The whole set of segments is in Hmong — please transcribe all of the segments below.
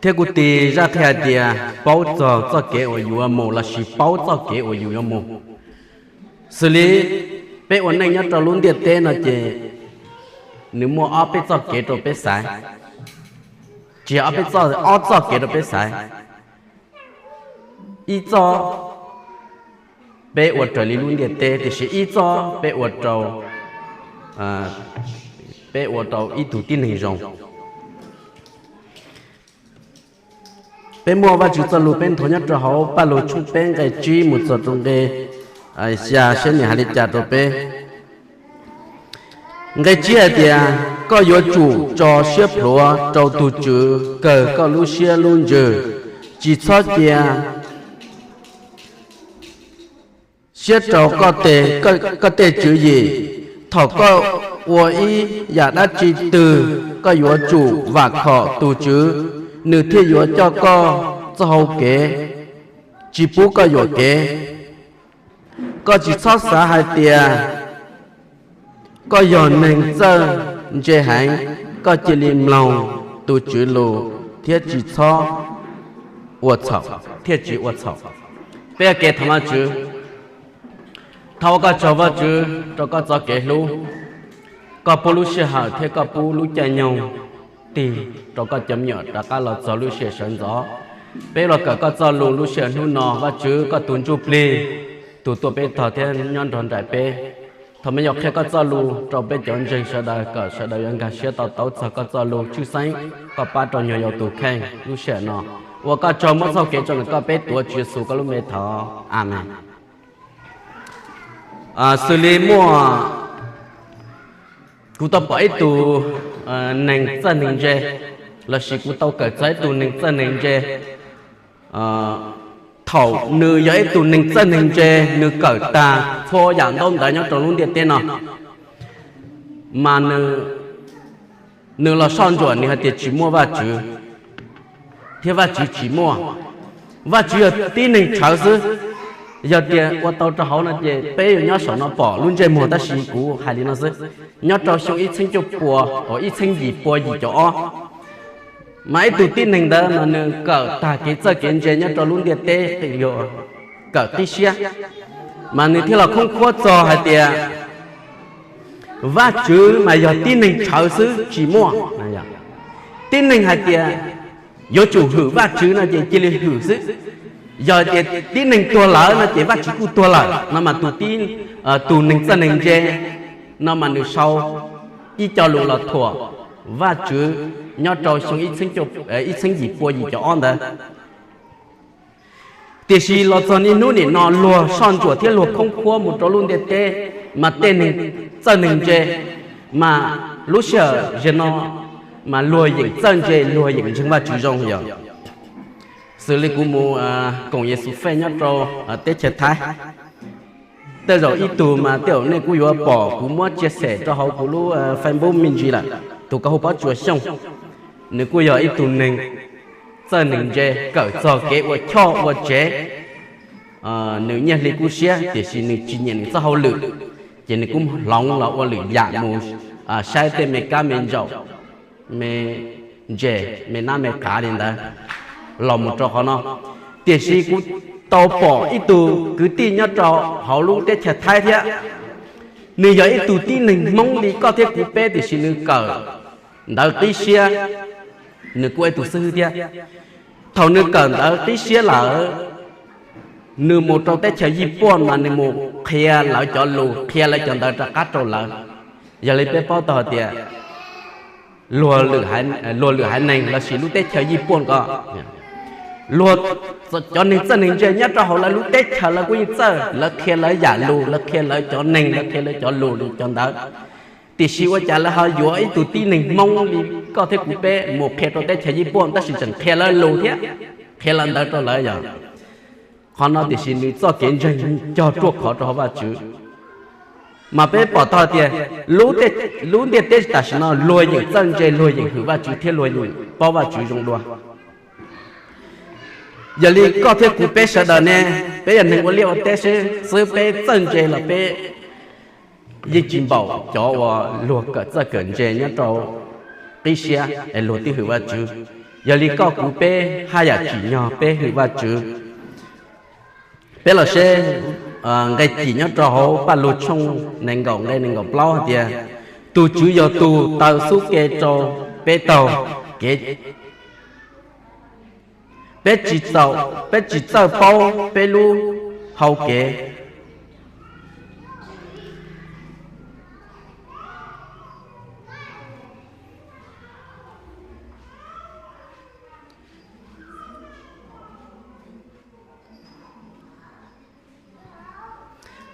Thiab kuv tig zaj qhia hais tias paub txog txoj kev uas yus yuav mus lossis paub txoj kev uas yus yuav mus. Xws li peb ua neej nyob rau lub ntiaj teb no ces nws muaj ob peb txoj kev rau peb xaiv, tsis yog ob peb txoj, ob txoj kev rau peb xaiv. Ib txoj peb ua raws li lub ntiaj teb, tiam sis ib txoj peb ua rau, peb ua rau ib tug tib neeg zoo. Peb muaj Vajtswv txoj lus peb nthuav nyob rau hauv Pajlug tshooj peb nqe tsib mus txog rau nqe xya seb nws hais li cas rau peb. Nqe tsib hais tias, koj yuav tsum tso siab plhuav rau tus Tswv kawg koj lub siab lub ntsws, tsis txhob cia siab rau koj tej tswv yim. Thaum koj ua ib yam dab tsi twg, koj yuav tsum vam khom tus Tswv, nws thiaj yuav coj koj txoj hau kev, tsis pub koj yuam kev. Koj tsis txhob xav hais tias koj yog neeg txawj ntse heev, koj cia li mloog tus Tswv lus thiab tsis txhob ua txhaum, thiaj tsis ua txhaum. Peb ua ke thov Vajtswv, thov ua koj tsaug Vajtswv rau koj txoj kev hlub, koj pub lub sij hawm thiab koj pub lub caij nyoog tig rau koj cov me nyuam rov qab los txog lub sij hawm sawv ntxov. Peb los kawm koj txoj lus lub sij hawm hnub no, Vajtswv koj tus ntsuj plig, tus tuaj peb tog thiab nyob nrog nraim peb. Thov me nyuam qhia koj txoj lus rau peb cov ntseeg sawv daws kom sawv daws yuav nkag siab to taub txog koj txoj lus tshwj xeeb koj pab rau nyuag yaus tus kheej lub sij hawm no. Ua koj tsaug, muab txoj kev tso ntawm koj, peb tuav Tswv Yexus koj lub npe thov, Amees. Xws li muaj, kuv tau pom ib tug neeg txawj neeg ntse, lossis kuv tau kawm txog ib tug neeg txawj neeg ntse. Thaum nws yog ib tug neeg txawj neeg ntse, nws kawm tag txhua yam ntaub ntawv nyob rau lub ntiaj teb no, mas nws los soj ntsuam nws hais tias tsis muaj Vajtswv, thiab Vajtswv tsis muaj, Vajtswv yog tib neeg tshawv xwb. Yog tias ua tau rau hauv no ces peb yuav nyob saum no pom lub ntsej muag, tab sis kuv hais li no xwb. Nyob rau xyoo ib txheeb cuaj pua, ib txheeb yim pua yim caum ob, mas ib tug tib neeg ntawd mas nws kawm tag kev txawj kev ntse nyob rau lub ntiaj teb, kawm qib siab, mas nws thiaj los khoob khuab txog hais tias Vajtswv mas yog tib neeg tshawv xwb tsis muaj. Tib neeg hais tias yuav tsum hwm Vajtswv no ces cia li hwm xwb. Yog tias tib neeg tuag lawm no ces Vajtswv kuj tuag lawm no mas tus tib, tus neeg txawj neeg ntse no mas nws sau ib co lus los thuam Vajtswv nyob rau xyoo ib txheeb yim pua yim caum ob ntawd. Tiam sis los txog niaj hnub nim no luag soj ntsuam thiab luag khoob khuab mus rau lub ntiaj teb, mas tej neeg txawj neeg ntse mas lub sij hawm zaum no mas luag yeem txawj ntse, luag yeem ntseeg Vajtswv zoo yog. Xws li kuv mus koom Yexus fej nyob rau teb chaws Thaib, tej zaum ib tug mas tej zaum nej kuj yuav pom kuv muab tsia xem rau hauv kuv lub Facebook me ntsis lawm, tus ko hu Pob Tsuas Xyooj. Nws kuj yog ib tug neeg txawj neeg ntse kawm txog kev ua choj ua tsev. Nws nyiaj hli kub siab tiam sis nws tsis nyiam nws txoj hauj lwm, ces nws kuj hloov los ua lwm yam mus saib tej me kab me ntsaum, me ntses, me nab me qav li ntawd los mus rau qhov no. Tiam sis kuv tau pom ib tug kwv tij nyob rau hauv lub teb chaws Thaib thiab, nws yog ib tug tib neeg Hmoob li koj thiab kuv peb tiam sis nws kawm ntawv qib siab, nws kuj ib tug xib hwb thiab. Thaum nws kawm ntawv qib siab lawm, nws mus rau teb chaws Yij Puaj mas nws mus qhia lawv cov lus, qhia lawv cov ntawv rov qab rau lawv. Yog li peb paub tau hais tias luag lwm haiv neeg lossis lub teb chaws Yij Puaj ko, luag cov neeg txawj neeg ntse nyob rau hauv lawv lub teb chaws lawv kuj yeej txawj, lawv qhia lawv yam lus, lawv qhia lawv cov neeg, lawv qhia lawv cov lus li cov ntawd. Tiam sis ua cas lawv ho yuav ib tug tib neeg Hmoob li koj thiab kuv peb mus qhia rau teb chaws Yij Puaj tab sis tseem qhia lawv lus thiab qhia lawv ntawv rau lawv yog. Qhov no tiam sis nws txoj kev ntseeg cog ruaj khov rau hauv Vajtswv. Mas peb pom tau tias lub ntiaj teb tam sim no luag yeem txawj ntse, luag yeem hwm Vajtswv thiab luag yeem paub Vajtswv zoo dua. Yog li koj thiab kuv peb sawv daws ne, peb yog neeg ua liaj ua teb xwb, peb txawj ntse los peb yeej tsis npaum cov uas luag kawm txawj kawm ntse nyob rau qib siab es luag twb hwm Vajtswv. Yog li koj kuv peb haj yam tsim nyog peb hwm Vajtswv. Peb los seb nqe cim nyob rau hauv Paj Lug tshooj nees nkaum nqe nees nkaum plaub hais tias, tus Tswv yog tus taw xub ke rau peb taug kev, peb tsis txawj paub peb lub hau kev.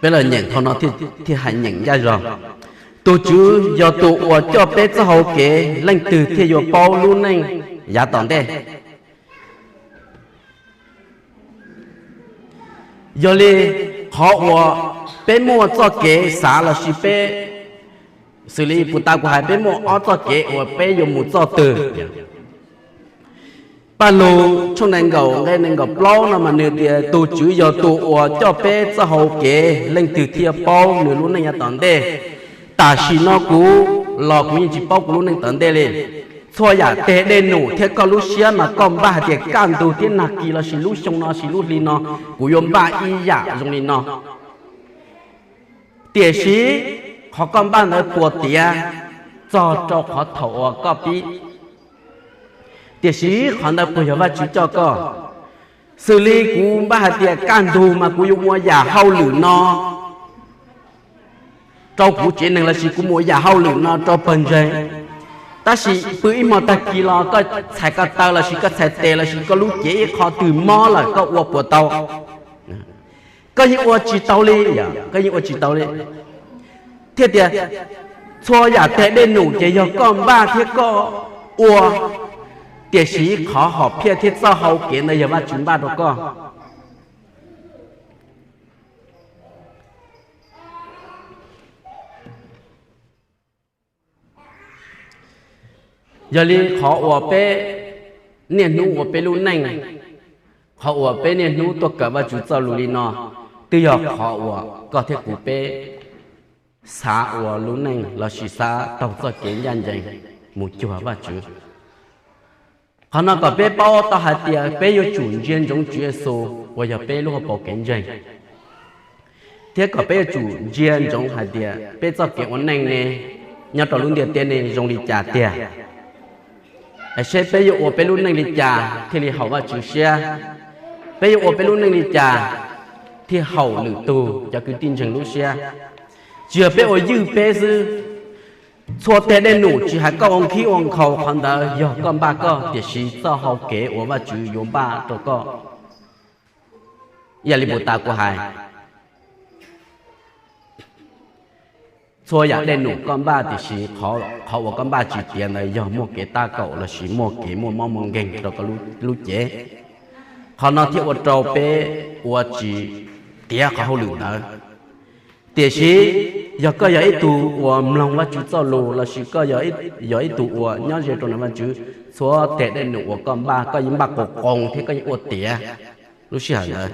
Peb los nyeem thaum no thiaj hais nyeem ncaj zog. Tus Tswv yog tus uas coj peb txoj hau kev, leej twg thiaj yuav paub lub neej yav tom ntej? Yog li qhov uas peb muaj txoj kev xav lossis peb, xws li puag ta kuv hais peb muaj ob txoj kev uas peb yuav mus txoj twg. Paj Lug tshooj nees nkaum nqe nees nkaum plaub no mas nws tias tus Tswv yog tus uas coj peb txoj hau kev, leej twg thiaj paub nws lub neej yav tom ntej. Tam sim no kuv los kuv yeej tsis paub kuv lub neej tom ntej li. Txhua yam teg dej num thiab koj lub siab mas koj npaj hais tias kaj ntug thiab nag kis lossis lub xyoo no lossis lub hli no kuv yuav npaj ib yam zoo li no. Tiam sis qhov koj npaj ntawd puas tiav txog rau qhov thaum uas koj pib? Tiam sis qhov ntawd puas yog Vajtswv coj koj? Xws li kuv npaj hais tias kaj ntug mas kuv yuav mus ua yam hauj lwm no rau kuv tsev neeg lossis kuv mus ua yam hauj lwm no rau pawg ntseeg. Tab sis pw ib hmo tag kis los koj txhais ko taw lossis koj txhais tes lossis koj lub cev ib qho twg mob lawm koj ua puas tau? Koj yeej ua tsis tau li, koj yeej ua tsis tau li. Thiaj tias txhua yam teg dej num ces yog koj npaj thiab koj ua, tiam sis qhov hom phiaj thiab txoj hau kev ntawd yog Vajtswv npaj rau koj. Yog li qhov uas peb niaj hnub ua peb lub neej, qhov uas peb niaj hnub tuaj kawm Vajtswv txoj lus li no, twb yog qhov uas koj thiab kuv peb xav ua lub neej lossis xav taug txoj kev ncaj ncees mus cuag Vajtswv. Qhov no kom peb paub tau hais tias peb yuav tsum ntsia ntsoov Tswv Yexus uas yog peb lub hauv paus kev ntseeg, thiab kom peb yuav tsum ntsia ntsoov hais tias peb txoj kev ua neej ne nyob rau lub ntiaj teb ne zoo li cas tiag. Seb peb yuav ua peb lub neej li cas thiaj li haum Vajtswv siab, peb yuav ua peb lub neej li cas thiaj haum lwm tus cov kwv tij ntseeg lub siab. Tsis yog peb ua ywj peb xwb. Txhua teg dej num tsis hais koj ua nkhib ua nkhaus qhov ntawd yog koj npaj koj, tiam sis txoj hau kev uas Vajtswv yuav npaj rau koj, ib yam li puag ta kuv hais, txhua yam dej num koj npaj tiam sis qhov uas koj npaj tsis tiav ntawd yog muaj kev tab kaum lossis muaj kev muaj mob muaj nkeeg rau koj lub cev. Qhov no thiaj ua rau peb ua tsis tiav qhov hauj lwm ntawd. Tiam sis yog koj yog ib tug uas mloog Vajtswv txoj lus lossis koj yog ib tug uas nyob ze rau ntawm Vajtswv, txhua teg dej num uas koj npaj koj yeej npaj qoos qoos thiab koj yeej ua tiav lub sij hawm ntawd.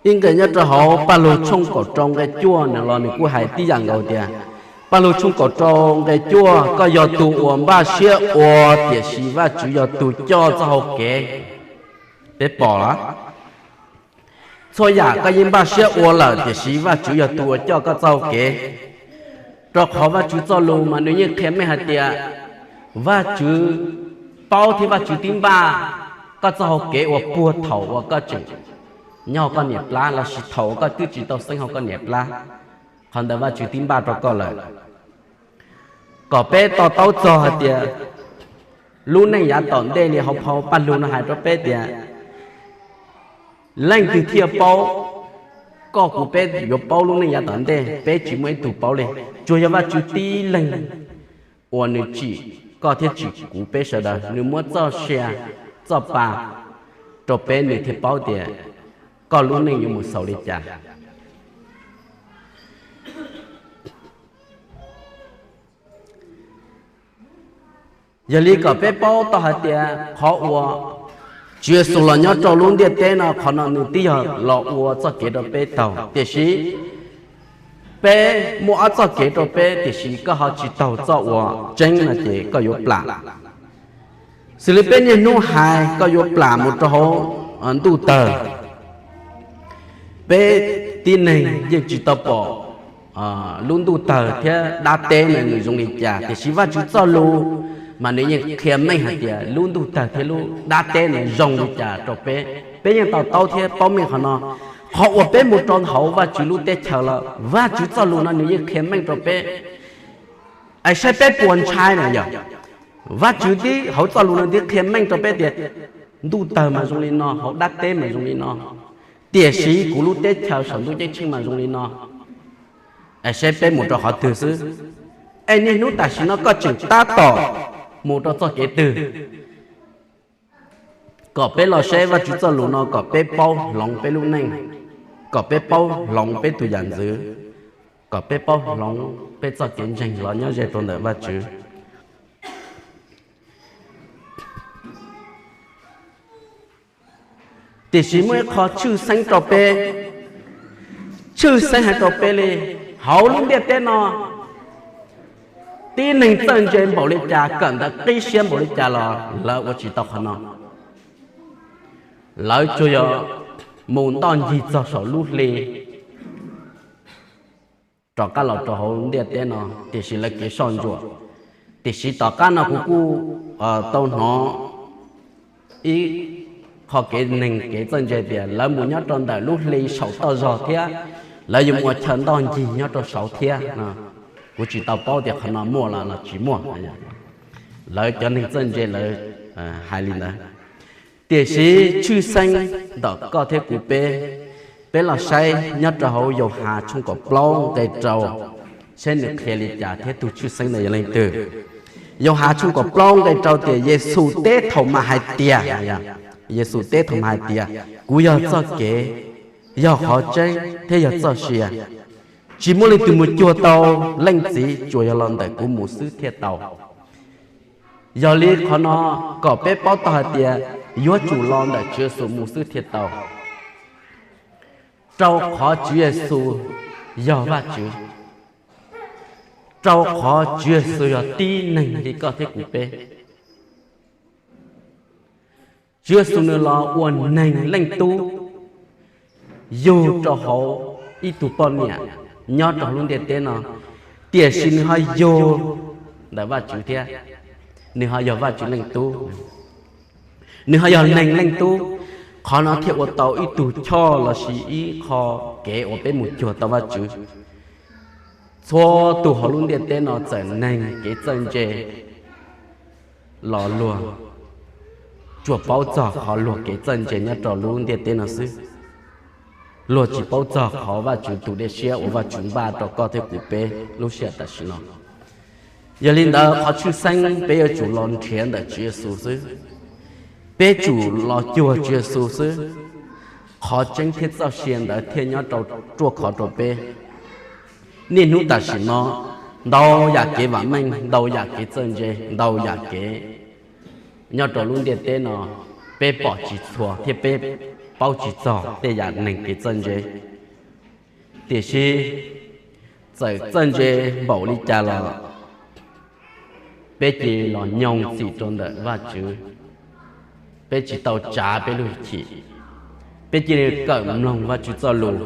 Ib nqe nyob rau hauv Paj Lug tshooj kaum rau nqe cuaj no los nws kuj hais tib yam nkaus tias, Paj Lug tshooj kaum rau nqe cuaj, koj yog tus uas npaj siab ua, tiam sis Vajtswv yog tus coj txoj hau kev. Peb pom txhua yam koj yeej npaj siab ua lawm tiam sis Vajtswv yog tus uas coj koj txoj hau kev. Rau qhov Vajtswv txoj lus mas nws yeej qhia meej hais tias Vajtswv paub thiab Vajtswv twb npaj koj txoj hau kev uas puag thaum uas koj tseem nyob hauv koj niam plab lossis thaum uas koj twb tsis tau xeeb hauv koj niam plab. Qhov ntawd Vajtswv twb npaj rau koj lawm. Kom peb to taub txog hais tias lub neej yav tom ntej li hauv phau Paj Lug no hais rau peb tias leej twg thiaj paub? Koj kuv peb yuav paub lub neej yav tom ntej peb tsis muaj ib tug paub li, tsuas yog Vajtswv tib leeg uas nws tsim koj thiab tsim kuv peb sawv daws, nws muab txoj sia txoj pa rau peb nws thiaj paub tias koj lub neej yuav mus xaus li cas. Yog li kom peb paub tau hais tias qhov uas Tswv Yexus los nyob rau lub ntiaj teb no, qhov no nws twb yog los ua txoj kev rau peb taug, tiam sis peb muaj ob txoj kev rau peb, tiam sis koj ho tsis taug txoj uas tseeb no ces koj yuav plam. Xws li peb niaj hnub hais koj yuav plam mus rau hauv ntuj tawg. Peb tib neeg yeej tsis tau pom lub ntuj tawg thiab dab teb no nws zoo li cas, tiam sis Vajtswv txoj lus mas nws yeej qhia meej hais tias lub ntuj tawg thiab lub dab teb no zoo li cas rau peb. Peb yeej to taub thiab paub meej qhov no. Qhov uas peb mus rau hauv Vajtswv lub teb chaws los Vajtswv txoj lus no nws yeej qhia meej rau peb. Es saib peb puas ntshai na yog. Vajtswv tib hauv txoj lus no twb qhia meej rau peb tias ntuj tawg mas zoo li no, hauv dab teb mas zoo li no, tiam sis kuv lub teb chaws saum ntuj ceeb tsheej mas zoo li no. Es saib peb mus rau qhov twg xwb. Es niaj hnub tam sim no koj tseem tab tom mus rau txoj kev twg? Kom peb los saib Vajtswv txoj lus no kom peb paub hloov peb lub neej, kom peb paub hloov peb tus yam ntxwv, kom peb paub hloov peb txoj kev ntseeg los nyob ze rau ntawm Vajtswv. Tiam sis muaj ib qho tshwj xeeb rau peb, tshwj xeeb hais rau peb li, hauv lub ntiaj teb no tib neeg txawj ntse npaum li cas, kawm ntawv qib siab npaum li cas los lawv ua tsis tau qhov no. Lawv tsuas yog mus ntoj ncig txog saum lub hli rov qab los rau hauv ntiaj teb no, tiam sis lawv kev soj ntsuam. Tiam sis tom qab no kuv kuj tau hnov ib qho kev neeg kev txawj ntse tias lawv mus nyob rau ntawm lub hli saum toj zog thiab lawv yuav mus ua chaw ntoj ncig nyob rau saud thiab. Kuv tsis tau paub tias qhov no muaj los los tsis muaj. Lawv cov neeg txawj ntse lawv hais li ntawd. Tiam sis tshwj xeeb ntawm koj thiab kuv peb, peb los saib nyob rau hauv Yauhas tshooj kaum plaub nqe rau, saib nws qhia li cas thiab tus tshwj xeeb ntawd yog leej twg. Yauhas tshooj kaum plaub nqe rau tias Yexus teb thaum mas hais tias, Yexus teb thaum mas hais tias, kuv yog txoj kev, yog qhov tseeb thiab yog txoj sia. Tsis muaj leej twg mus cuag tau Leej Txiv, tsuas yog los ntawm kuv mus xwb thiaj tau. Yog li qhov no kom peb paub tau hais tias yuav tsum los ntawm Tswv Yexus mus xwb thiaj tau. Rau qhov Tswv Yexus yog Vajtswv, rau qhov Tswv Yexus yog tib neeg li koj thiab kuv peb. Tswv Yexus nws los ua neeg Leej Tub yug rau hauv ib tug poj niam nyob rau hauv lub ntiaj teb no, tiam sis nws ho yug ntawm Vajtswv thiab, nws ho yog Vajtswv Leej Tub, nws ho yog neeg Leej Tub. Qhov no thiaj ua tau ib tug choj lossis ib qho kev uas peb mus cuag tau Vajtswv. Txhua tus hauv lub ntiaj teb no txawm neeg kev txawj ntse los luag tsuas paub txog qhov luag kev txawj ntse nyob rau lub ntiaj teb no xwb. Luag tsis paub txog qhov Vajtswv tus dej siab uas Vajtswv npaj rau koj thiab kuv peb lub sij hawm tam sim no. Yog li ntawd qhov tshwj xeeb peb yuav tsum los nrhiav ntawm Tswv Yexus xwb. Peb tsum los cuag Tswv Yexus xwb, qhov tseeb thiab txoj sia ntawd thiaj nyob rau ruaj khov rau peb. Niaj hnub tam sim no, ntau yam kev vam meej, ntau yam kev txawj ntse, ntau yam kev nyob rau lub ntiaj teb no, peb pom tsis txhua thiab peb paub tsis txog tej yam neeg kev txawj ntse. Tiam sis txawm txawj ntse npaum li cas los peb cia li los nyoog txim rau ntawm Vajtswv. Peb tsis tau tsav peb lub hwj chim, peb cia li kawm mloog Vajtswv txoj lus.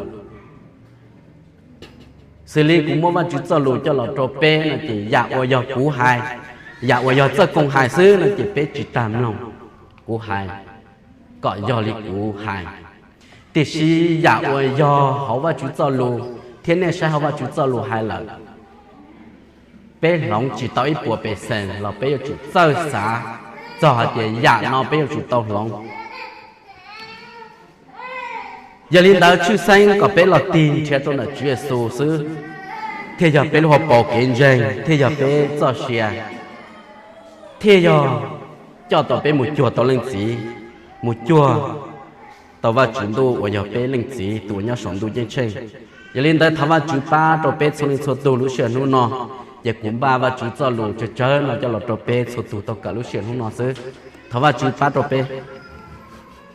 Xws li kuv muab Vajtswv txoj lus coj los rau peb no ces yam uas yog kuv hais, yam uas yog Txawj Koos hais xwb no ces peb tsis tas mloog kuv hais kom yog li kuv hais. Tiam sis yam uas yog hauv Vajtswv txoj lus thiab nej saib hauv Vajtswv txoj lus hais lawm, peb hloov tsis tau ib puas pes xees los peb yuav tsum txawj xav txog hais tias yam no peb yuav tsum tau hloov. Yog li ntawd tshwj xeeb kom peb los tig nrhiav rau ntawm Tswv Yexus xwb, thiaj yog peb lub hauv paus kev ntseeg, thiaj yog peb txoj sia, thiaj yog coj tau peb mus cuag tau Leej Txiv, mus cuag tau Vajtswv Ntuj uas yog peb Leej Txiv tus uas nyob saum ntuj ceeb tsheej. Yog li ntawd thov Vajtswv pab rau peb txhua leej txhua tus lub sij hawm hnub no. Ces kuv npaj Vajtswv txoj lus tsawg tsawg no coj los rau peb txhua tus tau kawm lub sij hawm hnub no xwb. Thov Vajtswv pab rau peb.